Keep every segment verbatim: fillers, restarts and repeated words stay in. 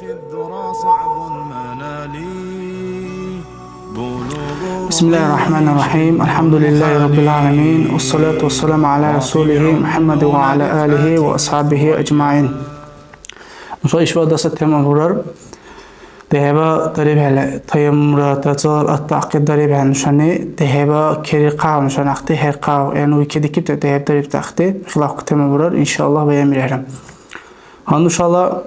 بسم الله الرحمن الرحيم. الحمد لله رب العالمين. والصلاة والسلام على رسوله محمد وعلى آله وأصحابه أجمعين. Нуша ишбарх дарсла тема бурар. ДехӀеба дарибхӀели, таяммура дацӀал атахъи дарибхӀели нушани, дехӀеба керихъав нушани ахъти хӀерхъав, яни уикедикибти дехӀеба дарибти ахъти, ихлахъу тема бурар, иншааллагь, баянбирехӀира. Гьанна нушала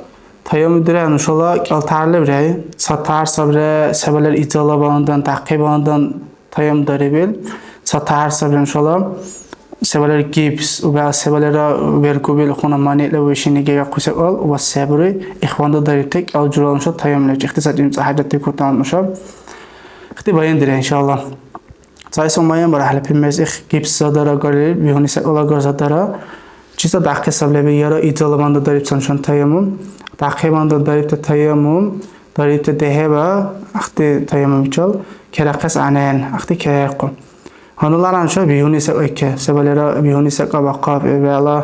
таямму дирехӀе нушала кӀалтар лебрехӀе, ца тар сабри, се балар изала багьандан, дахъи багьандан, таямму дарибил, ца тагьар сабри нушала, се балар гипс, убегӀ се балара вергубил хъуна манила вешини гегахъуси секӀал, ва се бури ихванда дарибти кӀел журала нуша таямму леб, ихтисад имцӀа хӀяжатдиркутан нуша. Ихти баян дирехӀе, иншааллагь. Цайсун баян барахӀели, пимес их гипс задара гарили, бигьуни секӀал агар задара, чиста дахъи саб леби, яра изала банда дариб ца нушан таямму. Дахъи банда дарибти таямму, дарибти дехӀеба, ахти таяммумчил керахъес гӀягӀнен, ахти керехъу. Гьанналара нуша бигьуни секӀайке, се балира бигьуни секӀа бахъаб, бегӀла,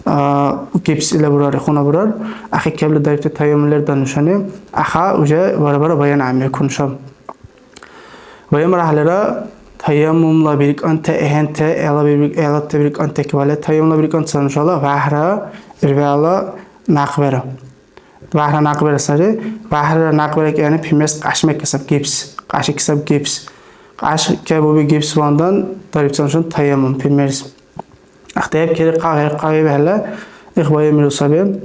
а, гипс ила бурар, ихуна бурар, ахикебли дарибти таямму лерда нушани, аха уже бара-бара баян гӀямиркун нуша. Баян барахӀелира таяммумла биркӀанти ахӀенти, гӀела бир-, гӀелабти биркӀанти кивали, таяммумла биркӀанти ца нушала вяхӀра, ирвяла някъбира. ВяхӀра някъбира сари. ВяхӀра някъбира кӀиани пимес кьяшмекесаб гипс, кьяшикесаб гипс. Кьяш кебуби гипс вандан дарибцан шун таяммум, пимерс. Ахтеб кери къагъи, къагъи бехӀла, их баямиру саби.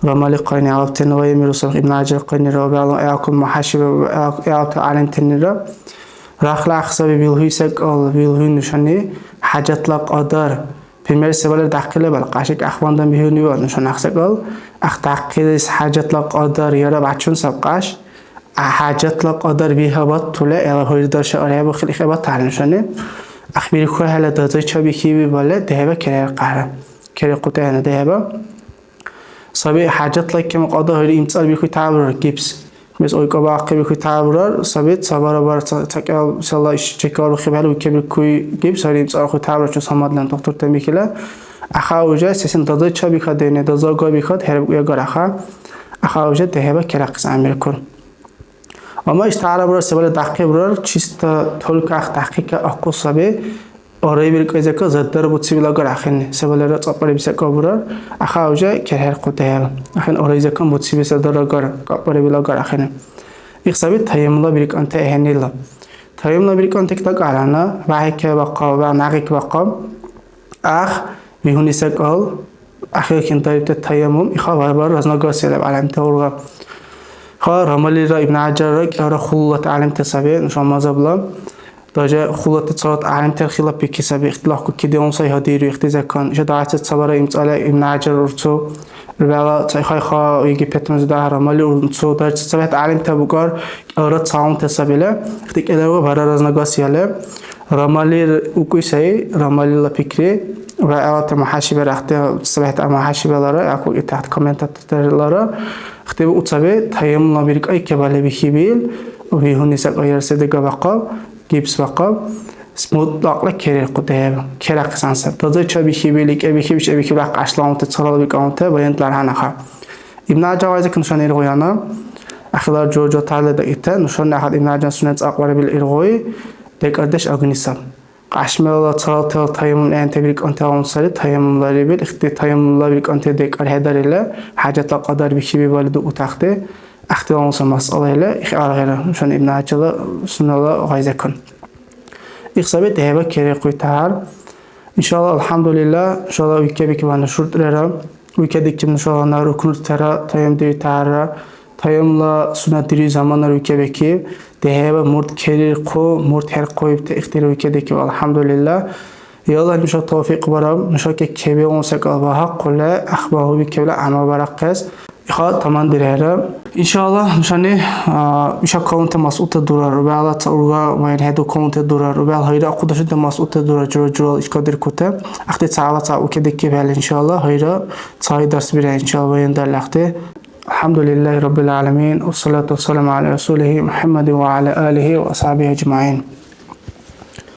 Рамали къайни алавтен баямиру саби, Ибн Гьаджар къайнира, ва бегӀла гӀелакун мухӀяшиба, гӀелак-, гӀелакун гӀялимтанира. Рахла ахсаби билгьуй секӀал, билгьуй нушани, хӀяжатла кьадар. Пример, се балар дахъхӀила бал, кьяшик ахвандан бихӀуниван нушани ахъ секӀал, ахъ дахъхӀилис хӀяжатла кьадар яра бячун саб кьяш, а хӀяжатла кьадар бихӀабатули, гӀела гьуйрдарша архӀебухъили хӀебатахӀели нушани, ахъ бирхухӀела дазайча бихьиби балли, дехӀеба керерхъахӀра. КерерхъутехӀена дехӀеба. Саби хӀяжатла кема кьадар гьуйри имцӀали бихьуй тяхӀябурар, гипс. Мез ойкабаахъибихьуй тяхӀябурар, саби ца барабар ца, ца кӀел села иш чекалбухъибхӀели, уикебиркуй гиб, сари имцӀарахъуй тяхӀябурар чус гьамадли тухтуртани бихьила. Аха уже сесен даза чебихьадени, даза агабихьад, хӀербикӀуй агар аха. Аха уже дехӀеба керахъес гӀямиркур. Амма иш тяхӀябурар се балай дахъхӀебурар, чисто только ахъ дахъхӀика ахъу саби. Арай биркӀайзака задарбуцибил агар ахӀенни, се балара цӀапӀарибси кабурар, аха уже керхӀерхъу дехӀеба. АхӀен арайзакан буцибил задар агар, кӀапӀарибил агар ахӀенни. Их саби таяммула биркӀанти ахӀеннила. Таяммула биркӀанти дакӀалана, вяхӀи кебахъаб, вяхӀ нягӀи кебахъаб. Ах, бигьуни секӀал, ахирхӀен дарибти таяммум, иха барабар разногласие леб гӀялимта урга. Ха Рамалира Ибн ХӀяжарра кӀелра хуллати гӀялимти саби, нуша мазгьабла. Даже хулати цалат гӀялимтала хилаф бикили саби, ихтилаф кукидиун сай гьадиру ихтизакан. Иша дагьес цабара имцӀала Ибн ХӀяжар урцу. Рубяла цайхайха Египетуназиб дагьара мали урцу. Даже цабехӀ гӀялимта букӀар, кӀелра цаунти сабила. Ихти кӀелра бара разногласияли. Рамалир укӀуй сай, Рамалила пикри. Ва гӀелабта мухӀяшибара ахти цабехӀ мухӀяшибалара, яку итахт комментаторлара. Ихти уцаби таяммула биркӀай кебали бихьибил, вигьуни сакӀайра се дигабахъаб. Гипс бахъаб, мутлакьла керерхъу дехӀеба, керахъес гӀян саб. Дазай чебихьибили, кӀебихьиб, чебихьиб, ахъ кьяшла унти, царала бикӀа унти, баянт лархӀянаха. Ибн ХӀяжар вайзик нушани иргъуяна, ахилар жо-, жотарли дакӀите, нушани ахӀен Ибн ХӀяжар сунен цӀакьбарибил иргъуй, декӀардеш агни саб. Кьяшмела царалтала таяммум гӀенте биркӀанти гьалун сари, таяммум ларибил, ихти таяммумла биркӀанти декӀар хӀедарили, хӀяжатла кьадар бихьибибали дуутахъути, ахтилалунса масъала или, их аргъира, нушани Ибн ХӀяжарла сунела гъай закон. Их саби дехӀеба керихъуй тагьар. Иншалла, алхӀямдулилла, нушала уйкабикибана шуртӀрира, уйкадикиб нушала гьанна рукнуртира, таямдири тагьарра, таямла суннат дири заманара уйкабикиб, дехӀеба мурт керирхъу, мурт хӀерхъуибти ихтира уйкадикиб, алхӀямдулилла. Ялла нуша тавфикь бараб, нуша кеккебиулну секӀал багьахъули, ахбагьуби кебла гӀямал барахъес. Иха тамандирехӀера. Иншалла, нушани, а, иша калунти масъулти дурар, рубяла ца урга вайнхӀеду калунти дурар, рубяла гьайра ахъудашунти масъулти дурар, жура-журала ишкадиркути. Ахти ца гьала ца укедикибхӀели, иншалла, гьайра ца дарс бирехӀе, иншалла, вайндарли ахти. الحمد لله رب العالمين، والصلاة والسلام على رسوله محمد وعلى آله وأصحابه أجمعين.